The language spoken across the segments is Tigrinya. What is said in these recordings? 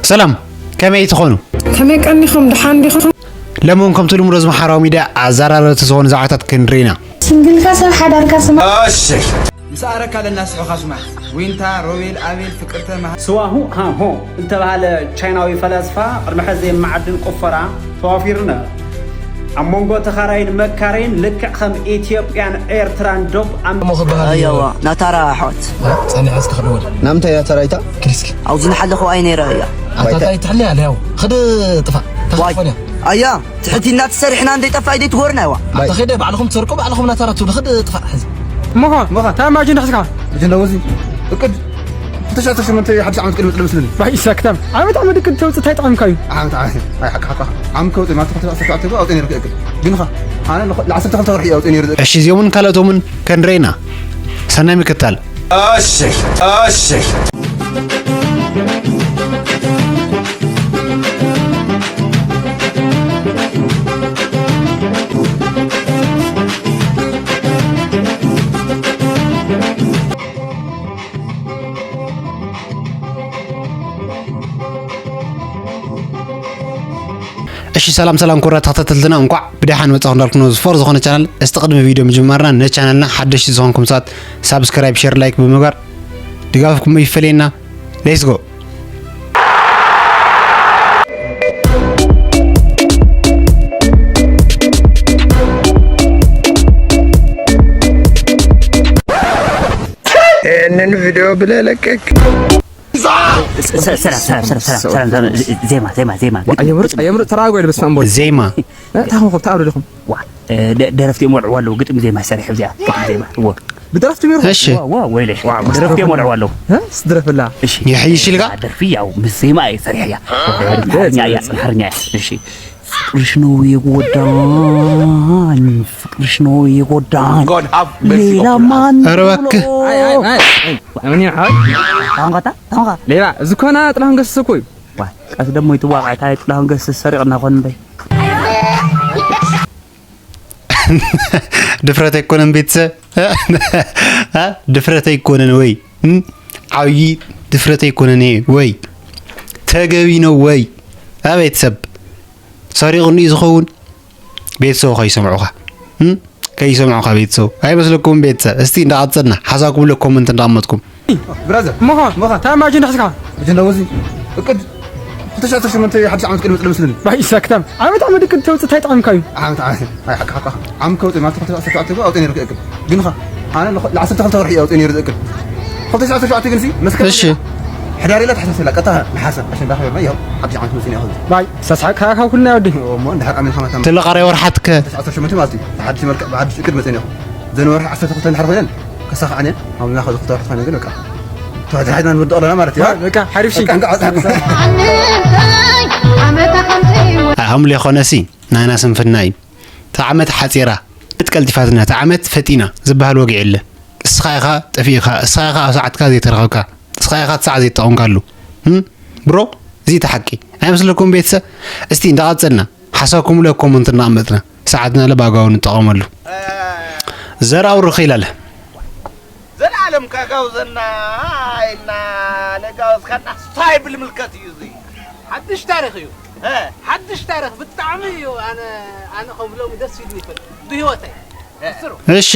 ሰላም፣ ከመይ ትኾኑ? ከመይ ቀኒኹም? ደሓን ዲኹም? ለምውን ከምቲ ልሙዶ እዚ ማሕበራዊ ሚድያ ኣዘራረብቲ ዝኾኑ ዛዕባታት ክንርኢ ኢና። ስንግልካ ሰብ ሓዳርካ ስማ። ምስ ኣረካ ለና ስሑኻ ስማዕ። ዊንታ፣ ሮቤል፣ ኣቤል፣ ፍቅርተ፣ መሃ። ስዋሁ ሃ ሆ እተባህለ ቻይናዊ ፈላስፋ ቅድሚ ሕዚ ኣብ መዓድን ቆፈራ ተዋፊሩ ነበረ። ኣብ መንጎ ተኻራይን መካረይን ልክዕ ከም ኢትዮጵያን ኤርትራን ዶብ ኣብ እሞ ክበሃል እዩ። ኣያዋ ናታራ ኣሕዋት። ጸኒሐ እስኪ ክድወል። ናምንታይ እያ ተራይታ? ክሪስኪ። ኣብዚ ንሓለኹ ኣይ ነይረ እያ። ኣታ እንታይ ትሕሊ ኣለ ያው። ክድ ጥፋ። ዋይ። ተኸፈል እያ። ኣያ ትሕቲ እናትሰርሕና እንደ ጠፋ ኣይደይ ትጎርና ይዋ። ኣታ ኸደ ባዕልኹም ትሰርቁ ባዕልኹም ናታራ ትብሉ ክድ ጥፋ ሕዚ። ሞኻ ሞኻ። ታ ማጅን ዳሕስካ። ኣጀንዳ ወዚ እቅድ። ተሻተ ሸመንተ ሓድሽ ዓመት ቅድሚ ቅድሚ ስልኒ። ባይ ሰክተም። ዓመት ዓመት እቅድ ተውጽእ እንታይ ጠቐምካ እዩ? ዓመት ዓመት። ኣይ ሓቂ ሓቂ። ዓም ከውጽእ ማለት ተሻተ ሸመንተ ኣውጽእ ነይሩ እቅድ። ግን ኸ ኣነ ንኸ- ንዓሰርተ ክልተ ወርሒ ኣውጽእ ነይሩ። እሺ እዚኦምን ካልኦቶምን ከንረይና። ሰናይ ምክታል። እሺ እሺ። እሺ ሰላም ሰላም ኩቡራት ተኸታተልትና እንኳዕ ብደሓን መጻኹም እንዳልኩ ነው ዝፎር ዝኾነ ቻናል እስቲ ቅድሚ ቪድዮ ምጅማርና ነቻናልና ሓደሽቲ ዝኾንኩም ሰባት ሳብስክራይብ ሼር ላይክ ብምግባር ድጋፍኩም ይፈለየና። Let's go። ይህንን ቪዲዮ ብለለቀቅ። ዜማ ዜማ ዜማ ኣየምርጥ ኣየምርጥ ተራጎ ይልበስ ማንቦ ዜማ ታኹም ታብሉ ዲኹም ደረፍቲ እዮም ወልዕዋ ኣለዉ ግጥም ዜማ ይሰርሕ እዚኣ ግጥም ዜማ እዎ ብደረፍቲ ቢሩ እሺ ወይለ ደረፍቲ እዮም ወልዕዋ ኣለዉ ስድረፍላ እሺ ይሕይሽልካ ደርፊ ያው ምስ ዜማ እየ ሰሪሐያ ኣምሓርኛ እያ እሺ ፍቅርሽ ነው የጎዳኝ ፍቅርሽ ነው የጎዳኝ ሌላ ማን ኧረ እባክህ ምን ይሓል ታንኳታ ታንኳ ሌላ እዚ ኮና ጥላሁን ገሰሰ እኮ እዩ ቀስ ደሞ ይትዋቃ ታይ ጥላሁን ገሰሰ ሰሪቅና ኮን በይ ድፍረት ኣይኮነን ቤተሰብ ድፍረት ኣይኮነን ወይ ዓብዪ ድፍረት ኣይኮነን ወይ ተገቢ ነው ወይ ቤተሰብ ሰሪቑኒ ዝኸውን ቤተሰቡ ከይሰምዑኻ ከይሰምዑኻ ቤተሰቡ ኣይመስለኩም ቤተሰብ እስቲ እንዳቐፀልና ሓሳብኩም ለ ኮመንት እንዳቐመጥኩም ብራዘር ሞኻ ሞኻ ታማጅ እንዳሕስካ ብጀንዳ ወዚ እቅድ ተሻተ ሸመንተ ሓድሽ ዓመት ቅድሚ ቅድሚ ስልኒ ባይ ሰክታም ዓመት ዓመት እቅድ ተውፅእ እንታይ ጠቐምካ እዩ ዓመት ዓመት ኣይ ሓቂ ሓቂ ዓም ከውፅእ ማለት ክልተ ዓሰርተ ሸውዓተ እኮ ኣውፅእ ነይሩ እቅድ ግን ኸ ኣነ ንዓሰርተ ክልተ ወርሒ ኣውፅእ ነይሩ እቅድ ክልተ ዓሰርተ ሸውዓተ ግን ሲ መስከረም እሺ ሕዳር ኢላ ትሓሳስላ ቀጥታ ነሓሰ ኣሸንዳ ክበልና ያው ሓድሽ ዓመት መፅና ይኸ ባይ ሰስሓቅካ ካብ ኩልና ወዲ እሞ እንድሓር ኣሚንካ ማታ ትለቃራይ ወርሓትከ ተሻተ ሸመንተ ማለት እዩ ብሓድሽ መልክዕ ብሓድሽ እቅድ መፅና ይኸ ዘንወርሒ ዓሰርተ ክልተ እንድሕር ኮይነን ከሳኽዓነ ኣብ ምናኸ ዝኽተባሕት ኮይነ ግን በቃ ተባሕትና ንወድቕ ኣለና ማለት እዩ በቃ ሓሪፍ ሲ በቃ እንቃዕ ኣጽሓኩም ኣሁም ሌኾነሲ ናይና ስንፍና እዩ ተዓመት ሓፂራ ትቀልጢፋትና ተዓመት ፈጢና ዝበሃል ወግዒ የለ እስኻ ኢኻ ጠፊእኻ እስኻ ኢኻ ኣብ ሰዓትካ ዘይተረኸብካ እስኻ ኢኻ እቲ ሰዓት ዘይተጠቐምካሉ ብሮ እዚ ተሓቂ ኣይመስለኩም ቤተሰብ እስቲ እንዳቐፀልና ሓሳብኩም ለ ኮመንት እናቐመጥና ሰዓትና ለ ብኣግባቡ ንጠቐመሉ ዘርኣው ርኽ ኢላለ ዘላለም ካጋውዘና ኢልና ነጋውዝካና ስታይ ብል ምልከት እዩ እዚ ሓድሽ ታሪክ እዩ ሓድሽ ታሪክ ብጣዕሚ እዩ ኣነ ኣነ ከምሎም ደስ ኢሉ ይፈል ብህይወተይ ስሩ እሺ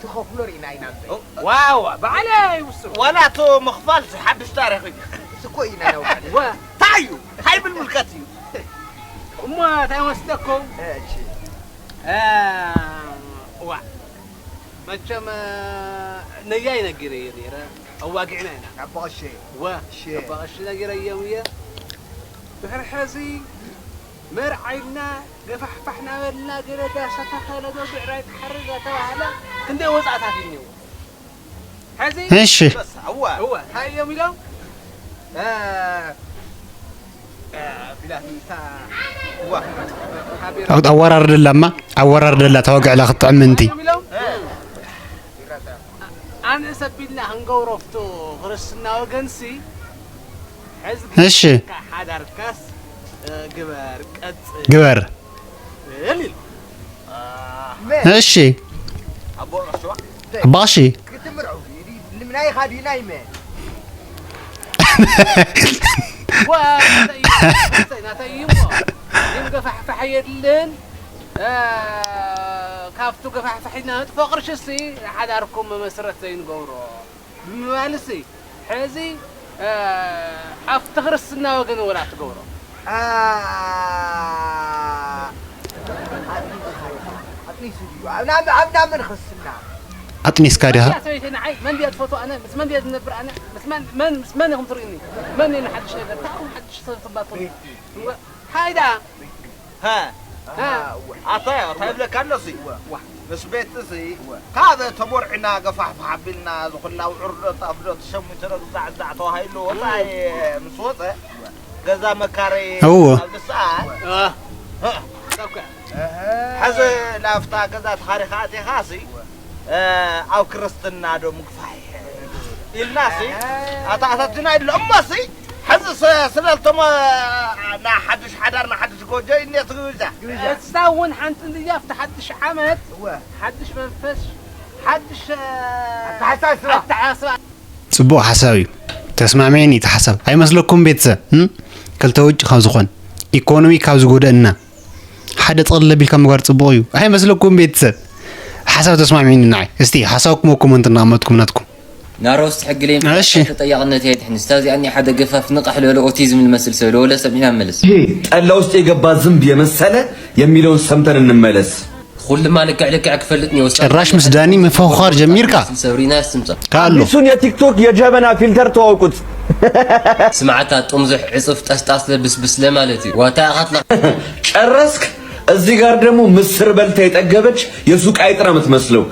ትኸፍሎ ርኢና ኢና ዋዋ ባዕለ ይውስሩ ዋላ እቶ ምኽፋል ሓድሽ ታሪክ እዩ ስኮ ኢና እንታይ እዩ እንታይ ብል ምልከት እዩ እሞ እንታይ ወስደኩም ዋ መቸም ነያይ ነጊረ እየ ነይረ ኣዋጊዕና ኢና ኣባቐሸ ወ ኣባቐሸ ነጊረ እዮም እየ ድሕሪ ሕዚ መርዓ ኢልና ገፋሕፋሕ ናበልና ገለ ዳሳታ ካለ ዶ ብዕራይ ትሓርድ ኣተባህለ ክንደይ ወፃእታት እዩ እኒዎ ሕዚ እሺ እወ እንታይ እዮም ኢሎም ኣወራርደላማ ኣወራርደላ ተወግዕላ ክትጥዕም ምንቲ ኣንእስ ኣቢልና ክንገብሮ ፍቶ ክርስትና ወገንሲ ሕዚ እሺ ሓዳርካስ ግበር ቀጽል ግበር እል ኢሉ እሺ ኣባሺ ናይኻ ድዩ ናይ መ ዋ፣ ናተይ እዩ፣ ናተይ፣ ናተይ እዩ እሞ። ግን ገፋሕፋሕ የድልን። እ፣ ካብቱ ገፋሕፋሕ ኢልና ነጥፎ ቅርሺ ሲ ሓዳርኩም መመስረት ዘይንገብሮ ብምባል ሲ፣ ሕዚ፣ እ፣ ኣብቲ ክርስትና ወገን ወላ ትገብሮ። አ፣ ኣጥኒስካ ኢኻ፣ ኣጥኒሱ ድዩ? ኣብ ናብ፣ ኣብ ናብ መን ክርስትና? ኣጥኒስካ ዲኻ? እዛ ሰበይቲ ንዓይ መን ድያ ትፈትዋ ኣነ? ምስ መን ድየ ዝነብር ኣነ? ምስ መን፣ መን፣ ምስ መን ኢኹም ትርእዩኒ? መን እዩ ንሓድሽ ነገር? እንታይ ሓድሽ ሰብ ትባል ትብሉ? እወ፣ ሃይ ደኣ። ሃ። ሃ። ኣታ፣ እንታይ ይብለካ ኣሎ ሲ? ምስ ቤት ሲ፣ ካብ ተቦርዕና ገፋሕፋሕ ኣቢልና ዝኹላ ውዕር ዶ ጣፍ ዶ ተሸሚቱ ዶ ግዛዕ ግዛዕ ተባሂሉ ወፃኢ ምስ ወፀ፣ ገዛ መካረይ እዎ። ኣብ ሰዓት፣ አ። እ። እዛ እኮ እያ። ሕዚ ላፍታ ገዛ ተኻሪኻ ኣቲኻ ሲ፣ እ፣ ኣብ ክርስትና ዶ ምግፋሕ ኢልና ሲ፣ ኣታ ኣታትና ኢሉ እሞ ሲ፣ ሕዚ ስ-፣ ስለልቶም፣ እ፣ ናይ ሓድሽ ሓዳር፣ ናይ ሓድሽ ጎጆ እዩ እኒኦ ትግብዛ። እሳ እውን ሓንቲ እንድያ ኣብቲ ሓድሽ ዓመት፣ እወ። ሓድሽ መንፈስ፣ ሓድሽ፣ እ፣ ኣተሓሳስባ። ኣተሓሳስባ። ጽቡቕ ሓሳብ እዩ። ተስማዕሚዕኒ እቲ ሓሳብ። ኣይመስለኩም ቤተሰብ? እም? ክልተ ውጭ ካብ ዝኾን፣ ኢኮኖሚ ካብ ዝጎደእና፣ ሓደ ጥቕልል ኣቢልካ ምግባር ጽቡቕ እዩ። ኣይመስለኩም ቤተሰብ? ሓሳብ ተስማዕሚዕኒ ንዓይ። እስቲ ሓሳብኩም ኣብ ኮመንት እናቐመጥኩም ናትኩም። ናሮስት ሕግሌን እሺ። ተጠያቕነት የድሕን። ስታዚ ኣኒ ሓደ ገፋፍ ንቕሕ ልበለ ኦቲዝም ልመስል ሰብ ልበለ ሰብ ኢና መልስ። ይሄ ጠላ ውስጥ የገባ ዝንብ የመሰለ የሚለውን ሰምተን እንመለስ። ኩልማ ልክዕ ልክዕ ክፈልጥ ነው። ጭራሽ ምስ ዳኒ ምፍኽኻር ጀሚርካ? ሰብሪና ያስምጻ። ካሉ። አዲሱን የቲክቶክ የጀበና ፊልተር ተዋውቁት። ስምዓታ ጥምዙሕ ዕጽፍ ጠስጣስ ለብስብስ ለማለት እዩ። ዋታ ኢኻ ትላ- ጨረስክ? እዚህ ጋር ደግሞ ምስር በልታ የጠገበች የሱቅ አይጥ ነው የምትመስለው።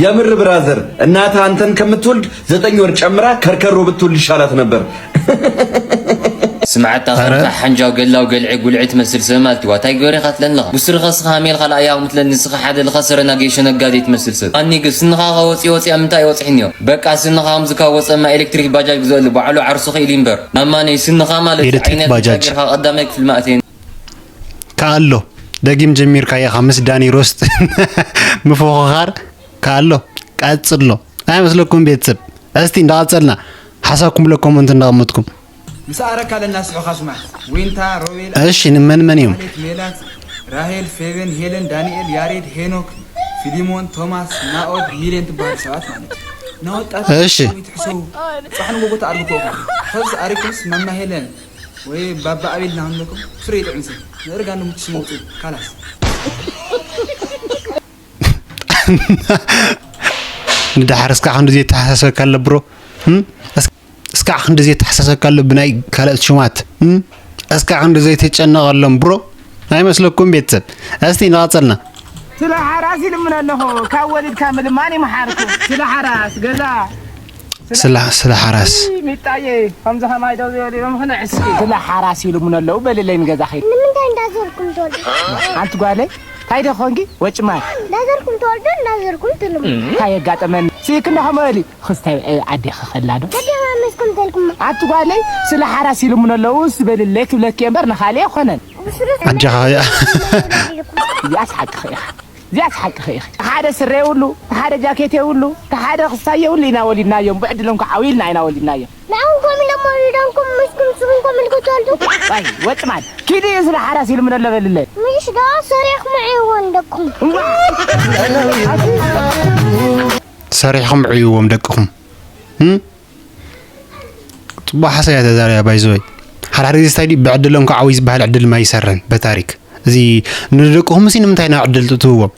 የምር ብራዘር፣ እናትህ አንተን ከምትወልድ ዘጠኝ ወር ጨምራ ከርከሮ ብትወልድ ይሻላት ነበር። ስምዓታ ኧረ። ከምታ ሓንጃው ገላው ገልዒ ጉልዒ ትመስል ሰብ ማለት እዩ። ዋታይ ገበሬ ካትለኒ ኣለኻ። ብስሪ ኸስኻ ሃሜል ካልኣ ያው ምትለኒ ንስኻ ሓደ ልኸሰረና ጌሾ ነጋዴ ትመስል ሰብ። ኣኒ ግን ስንኻ ኸወፂ ወፂ ኣብ ምንታይ ወፅሕኒ እዮም? በቃ ስንኻ ከምዚ ካብ ወፀማ ኤሌክትሪክ ባጃጅ ግዘሉ ባዕሉ ዓርሱ ኽእል እምበር። ማማነይ ስንኻ ማለት ኤሌክትሪክ ዓይነት ባጃጅ። ጌርካ ቀዳማይ ክፍሊ ማእተኒ። ከኣሎ ደጊም ጀሚርካ ኢኻ ምስ ዳኒ ሮስት ምፍኽኻር ከኣሎ ቀጽሎ ኣይመስለኩም ቤተሰብ። እስቲ እንዳቐጸልና ሓሳብኩም ብለ ኮመንት እንዳቐመጥኩም። ምስ ኣረካ ለና ስዑኻ ስማዕ። ዊንታ፣ ሮቤል፣ እሺ፣ ንመን መን እዮም? ማሌት፣ ሜላት፣ ራሄል፣ ፌቨን፣ ሄለን፣ ዳንኤል፣ ያሬድ፣ ሄኖክ፣ ፊሊሞን፣ ቶማስ፣ ናኦድ፣ ሚልዮን ትበሃሉ ሰባት ማለት እዩ። ናወጣት እሺ። ትሕሰቡ። ጻሕን ጎጎ ተኣርጉ ኮኹ። ከብስ ኣሪኩምስ ማማ ሄለን ወይ ባባ ኣቤል ናሃለኩም ስረ ይጥዕምሲ። ንእርጋን ምትስመውጡ ካላስ። ንድሓር እስካ ክንዲ ዘይተሓሳሰበካ ኣሎ ብሮ። እም? እስ-፣ እስካ ክንዲ ዘይተሓሳሰበካ ኣሎ ብናይ ካልኦት ሽማት። እም? እስካ ክንዲ ዘይተጨነቐሎም ብሮ። ኣይመስለኩም ቤተሰብ? እስቲ ንቐጸልና። ስለ ሓራስ ይልምን ኣለኹ፣ ካብ ወሊድካ ምልማን ይምሓርኩ። ስለ ሓራስ ገዛ። ስለ፣ ስለ ሓራስ። ሚጣዬ፣ ከምዚ ከማይ ደው ዝበሉ እዮም፣ ክንዕስ። ስለ ሓራስ ይልምኑ ኣለዉ፣ በልለይ ንገዛ ኸይድ። ንምንታይ እንዳዞርኩም ትወልዱ? ኣንቲ ጓለይ፣ እንታይ ዶ ኾንኪ? ወጭ ማይ። እንዳዞርኩም ትወልዱ፣ እንዳዞርኩም ትልምኑ። እንታይ የጋጠመኒ? ስኢክ እንዶ ከመ በሊ? ክስታይ፣ እ፣ ኣዴኺ ኸላ ዶ? ኣዴኻ መስኩም ተልኩም። ኣንቲ ጓለይ፣ ስለ ሓራስ ይልምኑ ኣለዉ፣ እስቲ በልለይ ክብለኪ እየ እምበር ንኻልእ ኣይኮነን። ብስሩ ኣዴኻ እዚኣስ ሓቅኺ ኢኻ። እዚኣስ ሓቅኺ ኢኺ። ሓደ ስረ የብሉ፣ ሓደ ጃኬት የብሉ፣ ሓደ ክስታይ የብሉ ኢና ወሊድናዮም። ብዕድሎም ክዓብዩ ኢልና ኢና ወሊድናዮም። ንዓኹም ከምኡ ኢሎም ወሊዶምኩም፣ ምስኩም ንስኹም ከምኡ ኢልኩም ትወልዱ? ዋይ፣ ወጭ ማይ። ኪዲ እዩ ስለ ሓራስ ኢሉ ምን ኣሎ በልለ። ምሽ ዶ ሰሪሕኩም ዕይዎም ደቅኹም። እዋ። ሰሪሕኩም ዕይዎም ደቅኹም። እም? ጽቡቕ ሓሳብ እያ ተዛሪባ፣ ባይ ዘ ወይ። ሓደ ሓደ ግዜ ስታይ ድዩ ብዕድሎም ክዓብዩ ዝበሃል ዕድል ማይሰርሕን በታሪክ። እዚ ንደቅኹም ሲ ንምንታይ ናብ ዕድል ትእትውዎም?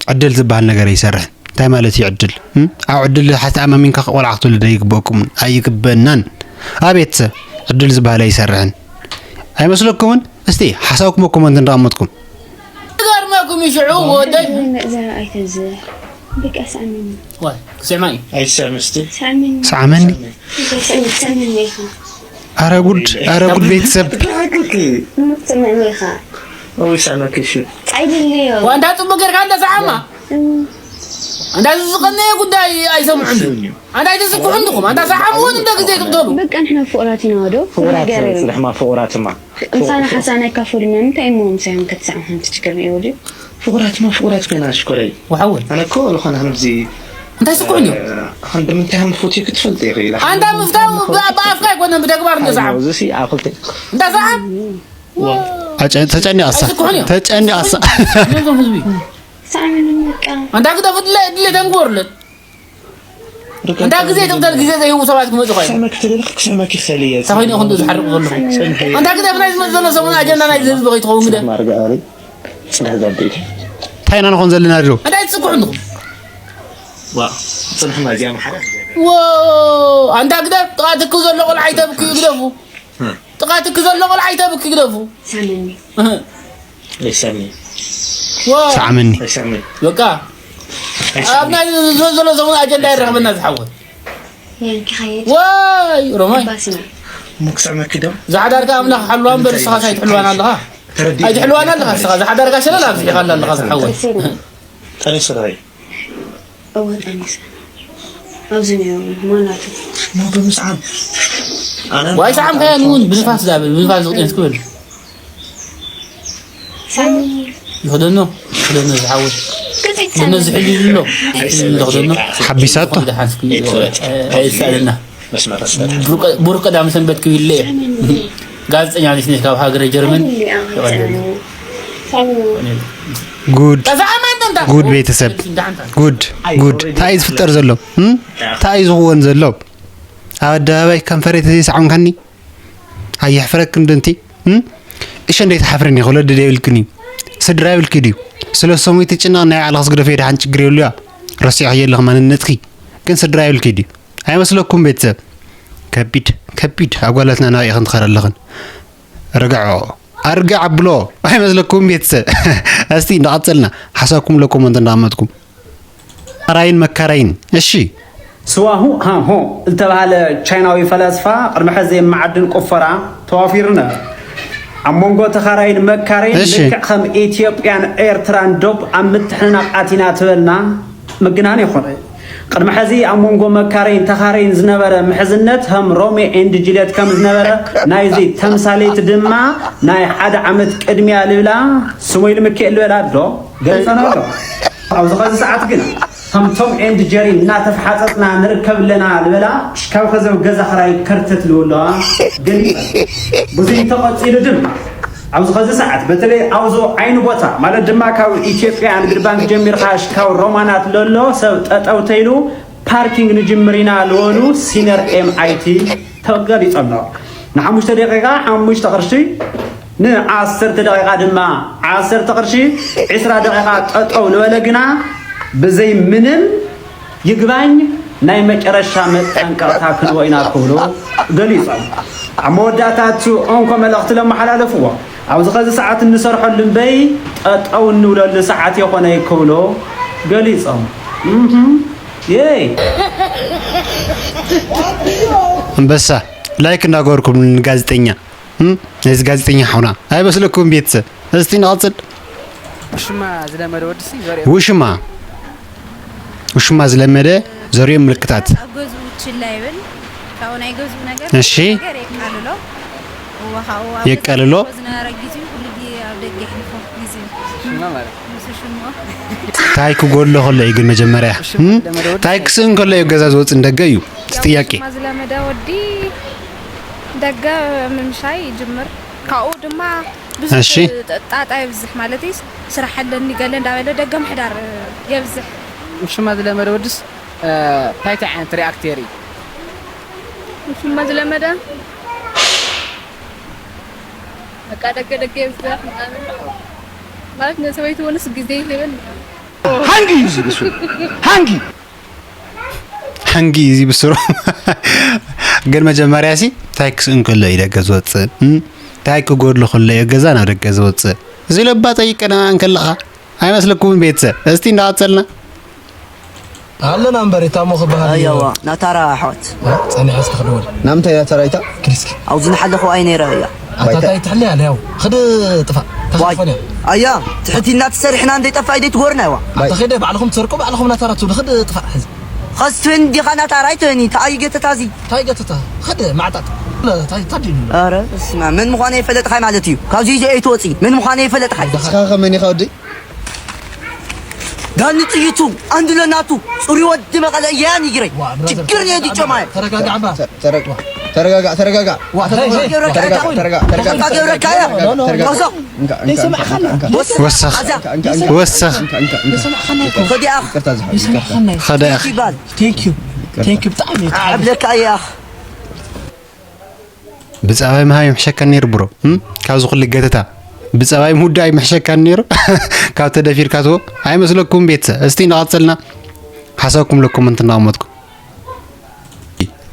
ዕድል ዝበሃል ነገር ኣይሰርሕን። እንታይ ማለት እዩ ዕድል? እም? ኣብ ዕድል ሓ-፣ ተኣማሚንካ ቆልዓ ክትወልድ ኣይግበእኩምን፣ ኣይግበእናን። ኣብ ቤተሰብ ዕድል ዝበሃል ኣይሰርሕን። ኣይመስለኩምን? እስቲ ሓሳብኩም ኣብ ኮመንት እንዳቐመጥኩም። ገርመኩም እዩ ሽዑ ወደይ። እዛ ኣይተዝህ። በቃ ስኣመኒ። ዋይ፣ ክስዕማ እዩ። ኣይስዕም እስቲ። ስኣመኒ። ስዓመኒ። ስኣመኒ፣ ስኣመኒ ኢኻ። ኣረ ጉድ፣ ኣረ ጉድ ቤተሰብ። ብሓቂ። ስምዕኒ ኢኻ። ወይ ስኣመኪ እሺ። ኣይደለዮ። ዋንታ ጽቡቅ ጌርካ እንዳ ሰዓማ። እም። ኣንታ እዚ ዝቐነየ ጉዳይ ኣይሰምዑን። ስምዑ። ኣንታ ኣይትስክሑን ድኹም። ኣንታ ሰዓምዎን እንደ ግዜ ትብደሉ። በቃ ንሕና ፍቑራት ኢና ዶ? ፍቑራት ንገረኒ። ጽንሕማ ፍቑራትማ። ምሳና ሓሳና ኣይካፈሉና፣ እንታይ እሞ ምሳዮም ክትሰዓም ሓንቲ ትሽከር ነይሩ ድዩ? ፍቑራትማ ፍቑራት ኮይና ሽኮረይ። ወሓወይ። ኣነ እኮ ዝኾነ ከምዚ እንታይ ስኩዕን እዩ? ከምዚ ምንታይ ከም ዝፈትዩ ክትፈልጥ ኢኺ ኢላ። ኣንታ ምፍታው ብኣፍካ ኣይኮነን፣ ብተግባር እንደ ሰዓብ። እዚ ኣብ ክልተ እንዳ ሰዓብ ተጨኒቓሳ ተጨኒቓሳ ነዞም ህዝቢ ኣንታ ግደፉ ድለ ድለ ተንግበሩለት። እንዳ ግዜ ትቕተል ግዜ ዘይህቡ ሰባት ክመፁ ኸ ክሰመክ ተደለክ ክሰመክ ይኽእል እየ። እንታይ ኮይኑ ይኹን ዝሓርቕ ዘለኹ? ኣንታ ግደፍ ናይ ዝመፅ ዘሎ ሰሙን ኣጀንዳ ናይ ህዝቢ ከይትኸውን ግደፍ። ማርጋ ኣሪ ጽዳት ዘበይቲ እንታይ ኢና ንኾን ዘለና ድሮ እንታይ ትስኩሕ እንኹም? ዋ ጽንሕና እዚኣ ማሓራ ወ ኣንታ ግደፍ ጥቓ ትክ ዘሎ ቆልዓ ይተብክ ግደፉ። ጥቓ ትክ ዘሎ ቆልዓ ይተብክ ግደፉ። ሳመኒ ይሰሚ ወ ሰዓመኒ ይሰሚ በቃ ኣብ ናይ ዘሎ ሰሙን ኣጀንዳ ይረኽበና ዝሓወት የንኪ ኸየድ ወይ ሮማይ ባስና ሙክሰመኪ ዶ ዝሓዳርካ ኣምላኽ ሓልዋ እምበር ንስኻስ ኣይትሕልዋን ኣለኻ። ኣይትሕልዋን ኣለኻ ንስኻ ዝሓዳርካ ሸለል ኣብዚሕኻ ኣላ ኣለኻ ዝሓወት። ጠሪሱ ራይ እወ ጠኒሰ ኣብዚ ነይሩ ማናቱ ሞ ብምስዓም ኣነ ዋይ ሰዓም ከያን እውን ብንፋስ ዳብል ብንፋስ ዝቕጤን ስክብል ሳሚ ይኽደኖ ይኽደኖ ዝሓወት ቅጽት ብነዚ ሕጂ ዝሎ ይኽደኖ ሓቢሳቶ ደሓን ስክብል ኣይሳልና መስመር መስመር ብሩክ ቀዳም ሰንበት ክብል እየ። ጋዜጠኛ ነሽ ነሽ ካብ ሃገረ ጀርመን ይቐልል። ጉድ ተዛዓማ እንተ እንታ ጉድ ቤተሰብ ጉድ ጉድ እንታይ እዩ ዝፍጠር ዘሎ እም? እንታይ እዩ ዝኽወን ዘሎ ኣብ ኣደባባይ ከንፈረይ ተዘይሰዓምካኒ ኣየሕፍረክን ድንቲ እም? እሸ እንዴት ሓፍርን እዩ ክለድ ደብልክን እዩ ስድራ ይብልኪ ድዩ ስለ ሰሙይ ትጭነቕ ናይ ባዕልኻ ስግደፍ የድሓን ችግር የብሉያ ረሲዕ የለኽ ማንነትኪ ግን ስድራ ይብልኪ ድዩ ኣይመስለኩም ቤተሰብ ከቢድ ከቢድ ኣጓላትና ናበይ ክንትኸር ኣለኽን ርግዖ ኣርግዕ ኣብሎ ኣይመስለኩም ቤተሰብ እስቲ እንዳቐጸልና ሓሳብኩም ለኮመንት እንዳቐመጥኩም ራይን መካራይን እሺ ስዋሁ ሃሆ ዝተባህለ ቻይናዊ ፈላስፋ ቅድሚ ሕዚ ማዕድን ቁፈራ ተዋፊሩ ነበር። ኣብ መንጎ ተኻራይን መካረይን እሺ። ልክዕ ከም ኢትዮጵያን ኤርትራን ዶብ ኣብ ምትሕንናቕ ኣቲና ትበልና ምግናን ይኾነ። ቅድሚ ሕዚ ኣብ መንጎ መካረይን ተኻረይን ዝነበረ ምሕዝነት ከም ሮሜ ኤንድ ጁልየት ከም ዝነበረ ናይዚ ተምሳሌት ድማ ናይ ሓደ ዓመት ቅድሚያ ልብላ ስሙይ ልምክኤል ልበላ ዶ ገሊጸና ኣሎ። ኣብዚ ኸዚ ሰዓት ግን ከም ቶም ኤንድ ጀሪ እናተፈሓፀፅና ንርከብ ኣለና ዝበላ ሽካብ ኸዚ ኣብ ገዛ ኸራይ ከርተት ልበለዋ ገሊፀ ብዙይ ተቐፂሉ ድማ ኣብዚ ኸዚ ሰዓት በተለይ ኣብዞ ዓይኒ ቦታ ማለት ድማ ካብ ኢትዮጵያ ንግድ ባንክ ጀሚርካ ሽካብ ሮማናት ለሎ ሰብ ጠጠው ተይሉ ፓርኪንግ ንጅምር ኢና ልበሉ ሲነር ኤምኣይቲ ተገሊፁ ኣሎ ንሓሙሽተ ደቂቃ ሓሙሽተ ቅርሺ ንዓሰርተ ደቂቓ ድማ ዓሰርተ ቅርሺ ዕስራ ደቂቓ ጠጠው ልበለ ግና ብዘይ ምንም ይግባኝ ናይ መጨረሻ መጠንቀቕታ ክንቦ ኢና ክብሉ ገሊጾም። ኣብ መወዳእታ እቲ እንኮ መልእኽቲ ለመሓላለፍዎ ኣብዚ ኸዚ ሰዓት እንሰርሐሉ እምበይ ጠጠው እንብለሉ ሰዓት የኾነይ ክብሉ ገሊጾም። እህም፣ የይ። ኣንበሳ ላይክ እንዳገበርኩም ንጋዜጠኛ እም? ነዚ ጋዜጠኛ ሓውና ኣይመስለኩም ቤተሰብ እስቲ ንቐፅል ሽማ ዝለመደ ወዲ ሲ ዘሪኦ ውሽማ ውሽማ ዝለመደ ዘሪኦም ምልክታት ኣብ ገዝኡ ችላ ይብል ካብኡ ናይ ገዝኡ ነገር እሺ። ነገር የቃልሎ እዋ ካብኡ ኣብ የቃልሎ? ገዝኡ ዝነበረ ግዜ ኩሉ ግዜ ኣብ ደገ የሕልፎ ግዜ ሽማ ማለት ምስ ሽሞ ታይ ክጎሎ ከሎ እዩ ግን መጀመርያ እም? ታይ ክስእን ከሎ እዩ ገዛ ዝወፅእ ንደገ እዩ እቲ ጥያቄ ሽማ ዝለመደ ወዲ ደገ ምምሻይ ይጅምር ካብኡ ድማ ብዙሕ እሺ። ጣጣ የብዝሕ ማለት እዩ ስራሕ ኣለኒ ገለ እንዳበለ ደገ ምሕዳር የብዝሕ ሽማ ዝለመደ ወድስ እንታይ እንታይ ዓይነት ሪኣክት የርኢ ሽማ ዝለመደ በቃ ደገ ደገ የብዝሕ ምናምን ማለት ንሰበይቲ ወንስ ግዜ ይህብን ሃንጊ እዩ ዝብሱ ሃንጊ ሓንጊ እዩ ብስሩ ግን መጀመርያ ሲ ታይ ክስእን ከሎ እዩ ደገ ዝወፅእ እም? ታይ ክጎድሎ ከሎ እዩ ገዛ ናብ ደገ ዝወፅእ እዚ ለባ ጠይቀና እንከለኻ ኣይመስለኩምን ቤተሰብ እስቲ እንዳቐፀልና ኣለና እምበር እታ እሞ ክበሃል እዩ። ኣያዋ ናታራ ኣሕዋት ጸኒሐ እስኪ ክድወል ናምንታይ እያ ተራይታ ክድ እስኪ ኣብዚ ንሓለኹ ኣይነይረ እያ ኣታ እንታይ ትሕሊ ኣለ ያው ክድ ጥፋእ ተኻፎን እያ ኣያ ትሕቲ እናተሰርሕና እንዘይጠፋ ኣይደይ ትጎርና ይዋ ኣታ ኸደ ባዕልኹም ትሰርቁ ባዕልኹም ናታራ ትብሉ ክድ ጥፋእ ሕዚ ኸስትህን ዲኻ ናታራ ኣይትህኒ ተኣይ ገተታ እዚ እንታይ ገተታ ኸደ ማዕጣጥ እንታይ ታዲሉ ኧረ ስማ መን ምዃነ የፈለጥኻይ ማለት እዩ ካብዚ እዚ ኣይትወፂ መን ምዃነ የፈለጥኻይ ንስኻ ከመን ኢኻ ወደይ ዳኒ ጥይቱ፣ ኣንድሎ ናቱ፣ ጽሩይ ወዲ መቐለ እያ ያን ይግረይ። ችግር የዲ ጨማየ። ተረጋጋ፣ ተረጋጋ፣ ተረጋጋ። ተረጋጋ፣ ተረጋጋ። ተረጋጋ። ወሰኽ። ወሰኽ። ወሰኽ። ከዲኣኽ። ይባል። Thank you. Thank you ብጣዕሚ። ዓብለካ እያኽ። ብፀባይ ምሃብ ይምሕሸካ ነይሩ ብሮ። እም? ካብዚ ኩሉ ገተታ ብፀባይ ምውዳእ ይምሕሸካ ነይሩ። ካብ ተደፊርካ ትቦ ኣይመስለኩም ቤተሰብ? እስቲ እንዳቐፀልና ሓሳብኩም ለኩም እንትን እናቐመጥኩም።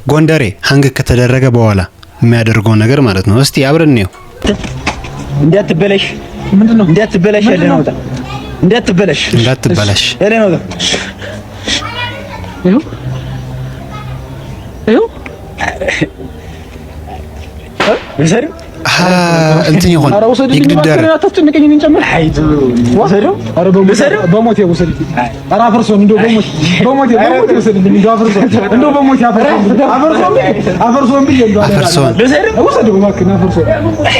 ጎንደሬ ሃንግ ከተደረገ በኋላ የሚያደርገው ነገር ማለት ነው። እስቲ አብረን እንየው። እንዳትበለሽ እንዳትበለሽ ያለ ነው። እንዳትበለሽ እንዳትበላሽ። ያለ ነው። ይኸው ይኸው ውሰዱ። እንትን ይሆን ይግድደር። አታስጨንቀኝ። እኔን ጨምር። ውሰዱ። በሞቴ ውሰዱ። ኧረ አፍርሶን እንደው በሞት በሞት በሞት ውሰዱ። እንደው አፍርሶን እንደው በሞት አፍርሶን አፍርሶን ብዬ እንደው አፍርሶን። ውሰዱ እባክህን አፍርሶን።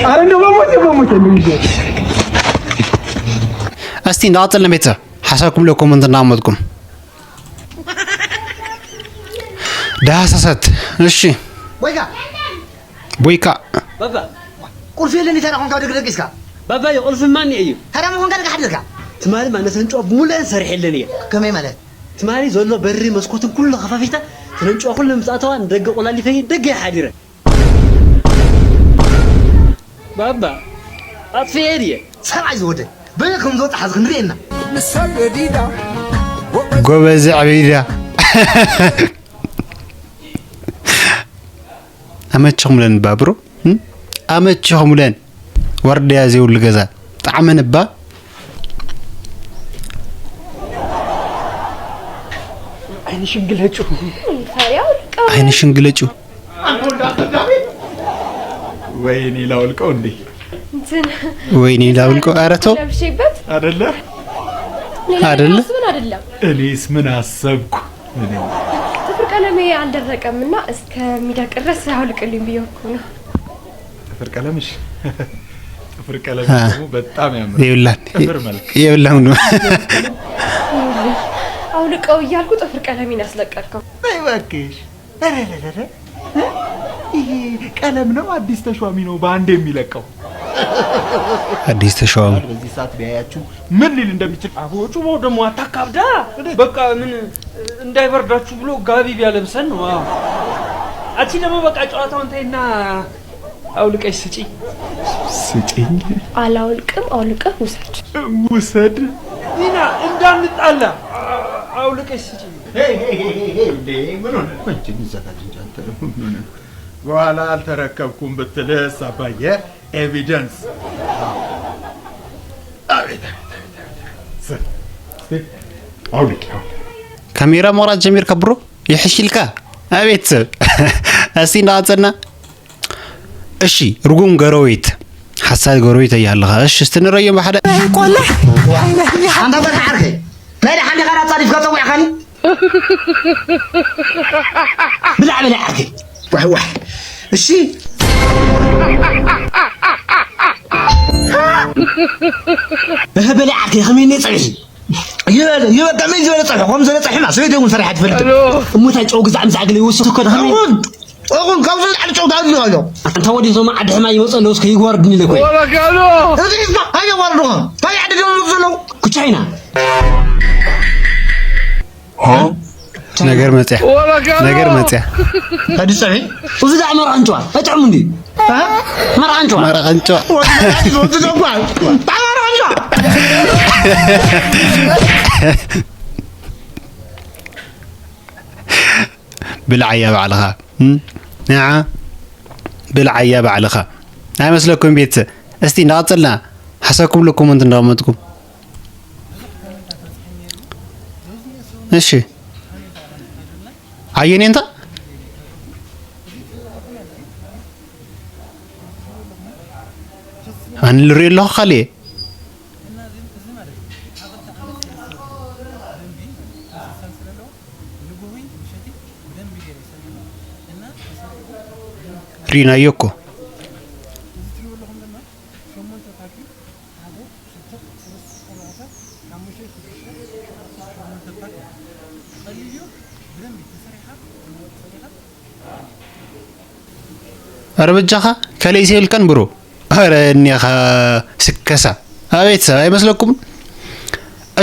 ኧረ እንደው በሞት በሞት እንደው ይዘው እስቲ እንዳቀጸልን ቤተሰብ ሓሳብኩም ለኮመንት እናመጥኩም ዳህሳሳት። እሺ ወይጋ ቦይካ ባባ ቁልፊ የለኒ። ተራ ኮንካ ደግ ደግ እስካ ባባ የቁልፊ ማን እዩ? ተራ ኮንካ ደግ ሓድርካ ትማሊ ማለት ነን ጨው ብሙሉአን ሰሪሐ የለን እየ። ከመይ ማለት? ትማሊ ዘሎ በሪ መስኮትን ኩሉ ከፋፊታ ተነን ጨው ኩሉ ምጻተዋ ንደገ ቆላሊፈ ደገ ሓዲረ። ባባ ኣጥፍኤ ድየ? ሰብኣይ ዝወደ በየ ከም ዝወፅእ ሓዚ ክንሪኤና። ጎበዝ ዓበይዳ ኣመቸኹምለን ባብሮ ኣመቸኹምለን። ዋርድያ ዘይብሉ ገዛ ጣዕመን እባ ዓይኒ ሽንግለጩ ዓይኒ ሽንግለጩ ወይኔ ላውልቀው እንዴ እንትን ወይኔ ላውልቀው። ኧረ ተው ለብሼበት አደለ ሌላ አይደለ? ምን አይደለም። እኔስ ምን አሰብኩ እኔ ጥፍር ቀለሜ አልደረቀም እና እስከሚደርቅ ድረስ አውልቅልኝ ብዬ እኮ ነው። ጥፍር ቀለምሽ ጥፍር ቀለም አ። ደግሞ በጣም ያምራል። ይብላል ጥፍር መልክ ይብላም ነው። አውልቀው እያልኩ ጥፍር ቀለሜን ያስለቀቅከው ነይ እባክሽ። ኧረ፣ ኧረ፣ ኧረ፣ እ? ይሄ ቀለም ነው አዲስ ተሿሚ ነው በአንድ የሚለቀው። አዲስ ተሿሚ በዚህ ሰዓት ቢያያችሁ ምን ሊል እንደሚችል አቦ ጩቦ ደግሞ አታካብዳ። በቃ ምን እንዳይበርዳችሁ ብሎ ጋቢ ቢያለብሰን ነው። አዎ። አንቺ ደግሞ በቃ ጨዋታውን ተይና አውልቀሽ ስጪ። ስጪኝ። አላውልቅም፣ አውልቀህ ውሰድ። ውሰድ። ዲና እንዳንጣላ አውልቀሽ ስጪ። እንዴ ምን ሆነ? አንቺ ምን ዘጋጅ እንጂ አንተ ምን ሆነ? በኋላ አልተረከብኩም ብትልስ አባዬ ኤቪደንስ። አቤት፣ አቤት፣ አቤት፣ አቤት። አውልቅ፣ አውልቅ። ካሜራ መቕራጽ ጀሚርካ ብሮ ይሕሽልካ። አቤት ሰብ እስቲ እንዳቐጸልና። እሺ ርጉም ጎረቤት ሓሳድ ጎረቤት እያ ኣለኻ። እሺ እስቲ ንረዮም ብሓደ። ኣንታ በልዓ ዓርከይ ናይ ደሓን ዲኻ ኣጻዲፍካ ጸዊዕካኒ? ብላዕ በልዓ ዓርከይ ዋሕ ዋሕ። እሺ እህ በልዓ ዓርከይ ከመይ እኒ ጸብሒ ይበል ይበል ከመይ ዝበለ ጸብሒ ከም ዘለ ጸብሒ ማ ሰበይቲ እውን ሰሪሓ ትፈልጥ። እሞ እንታይ ጨው ግዛዕ ምዛዕ ገለ ይወስኽ እኮ ከመይ እኹን ካብዞም ዓዲ ጨውታ ኣሎ ኣሎ። ኣንታ ወዲ እዞም ዓዲ ሕማይ ይመፁ ኣለዉ እስከ ይጓርድኒ ኢለ እኮ እየ። እዚ ሒዝካ ሃየ ጓርድኻ እንታይ ዓዲ ደም ዘለዉ ኩቻይና ነገር መጽያ ነገር መጽያ ታዲ ፀብሒ እዚ ደኣ መርዓ እንጭዋ ኣይጥዕሙ እንዲ መርዓ እንጭዋ መረቐንጮ ወዲ ደጓ ታባራ እንጭዋ ብልዓያ ባዕልኻ እም? ንዓ ብልዓያ ባዕልኻ ኣይመስለኩም ቤተሰብ። እስቲ እንዳቐጸልና ሓሳብኩም ለ ኮመንት እንዳቐመጥኩም እሺ ኣየኔ እንታ ኣነ ልሪኦ ኣለኹ ካልእ ሪናዮ እኮ ኧረ በጃኻ ከለይስ የብልካን ብሮ። ኧረ እኒኻ ስከሳ። ኣቤት ሰብ ኣይመስለኩም?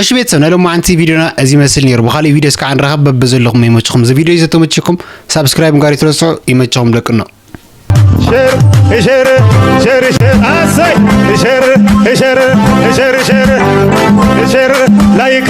እሺ ቤተሰብ፣ ናይ ሎማዓንቲ ቪዲዮና እዚ ይመስል ነይሩ። ብኻሊእ ቪዲዮ እስካዕ ንራኸብ። በብዘለኹም ይመችኹም። እዚ ቪዲዮ እዚ ተመችኩም ሳብስክራይብ ጋር ይትረስዑ። ይመችኹም ደቅኖ። ሸር ሸር ሸር ሸር ኣሰይ ሸር ሸር ሸር ሸር ሸር ላይክ